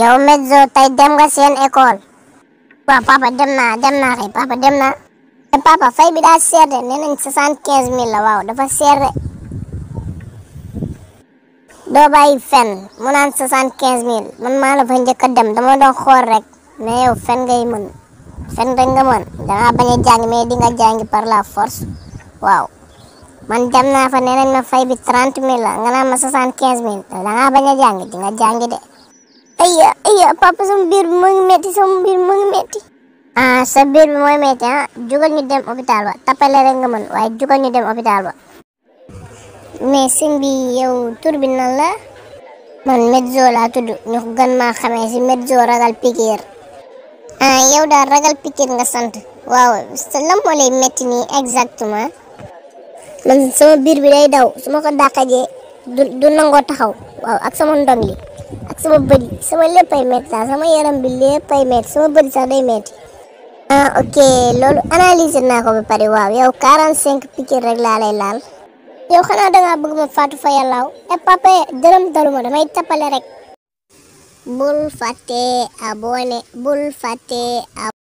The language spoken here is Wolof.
yow Medzo tey dem nga seen école. waaw papa dem naa kay papa dem naa. te papa fay bi daa seer de nee nañ 75 000 la waaw dafa seer de. doo bàyyi fen mu naan 75 000 man maa la fa njëkk a dem dama doon xool rek mais yow fen ngay mën fen rek nga mën dangaa bañ a jàng mais di nga jàngi par la force waaw. man dem naa fa nee nañ ma fay bi 30 000 la nga naan ma 75 000 dangaa bañ a jàng di nga jàngi de. ayya papa sama biir bi moo ngi metti ah sa biir bi mooy metti ah jugal ñu dem hôpital ba tapale rek nga mën waaye jugal ñu dem hôpital ba. mais sëñ bi yow tur bi nan la. man Medzo laa tudd ñu gën maa xamee si Medzo ragal pikiir. ah yow daal ragal pikiir nga sant. waaw lan moo lay metti nii exactement. man sama biir bi day daw su ma ko dàqajee du nangoo taxaw waaw ak sama ndong li ak sama bëri sama léppay metti daal sama yaram bi léppay metti sama bëri sax day metti. ah ok loolu analyser naa ko ba pare waaw yow 45 pikiir rek laa lay laal. yow xanaa dangaa bëgg ma faatu fa yàllaaw papa dërëm daluma damay tappale rek. bul fàtte abonné